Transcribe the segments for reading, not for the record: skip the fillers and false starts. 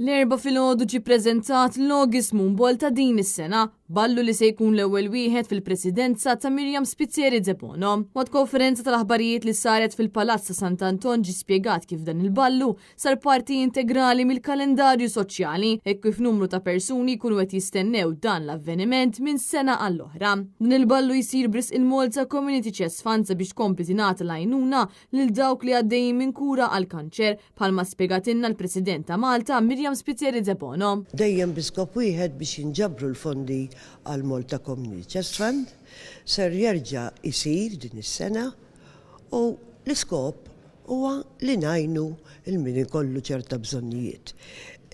L-Erbgħa filgħodu ġie ppreżentat l-August Moonball ta' din is-sena, ballu li se jkun l-ewwel wieħed fil-Presidenza ta' Miriam Spiteri Debono. Waqt konferenza tal-aħbarijiet li saret fil-Palazz ta' Sant'Anton ġie spjegat kif dan il-ballu sar parti integrali mill-kalendarju soċjali hekk kif numru ta' persuni jkunu qed jistennew dan l-avveniment minn sena għall-oħra. Dan il-ballu jsir b'risq il-Malta Community Chest Fund sabiex tkompli tingħata l-għajnuna lil dawk li għaddejjin minn kura għall-kanċer, bħalma spjegatilna l-President ta' Malta, Miriam Spiteri Debono. Dejjem bi skop wieħed biex jinġabru l-fondi għall-Malta Community Chest Fund, ser jerġa' jsir din is-sena u l-iskop huwa li ngħinu 'l min ikollu ċerta bżonnijiet.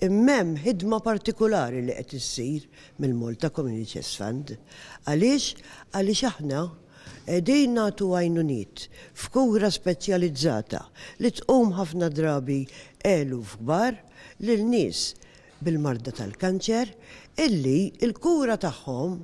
Imma hemm ħidma partikulari li qed issir mill-Malta Community Chest Fund. Għaliex? Għaliex aħna Qegħdin nagħtu għajnuniet f'kura speċjalizzata li tqum ħafna drabi eluf kbar lil nies bil-marda tal-kanċer illi l-kura tagħhom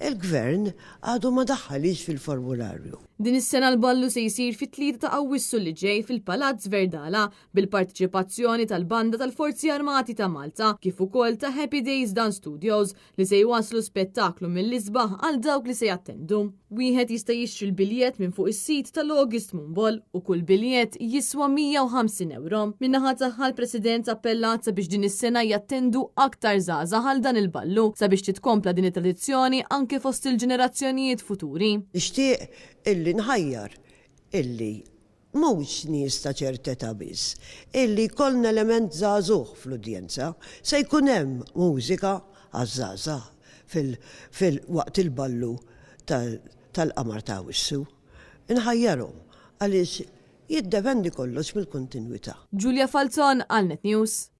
il-Gvern għadu ma daħħalhiex fil-formularju. Din is-sena l-ballu se jsir fit-3 ta' Awwissu li ġej fil-Palazz Verdala bil-parteċipazzjoni tal-Banda tal-Forzi Armati ta' Malta kif ukoll ta' Happy Days Dance Studios li se jwasslu spettaklu mill-isbaħ għal dawk li se jattendu. Wieħed jista' jixtri l-biljett minn fuq is-sit tal-August Moonball u kull biljett jiswa 150 ewro. Min-naħa tagħha l-President appellat sabiex din is-sena jattendu aktar żgħażagħ għal dan il-ballu sabiex titkompla din it-tradizzjoni anke fost il-ġenerazzjonijiet futuri. Nixtieq illi nħajjar illi mhux nies ta' ċerta età biss, illi jkollna element żagħżugħ fl-udjenza. Se jkun hemm mużika għaż-żgħażagħ fil fil waqt il-ballu tal-qamar ta' Awwissu. Inħajjarhom għaliex jiddependi kollox mill-kontinwità. Julia Falzon għal Net News.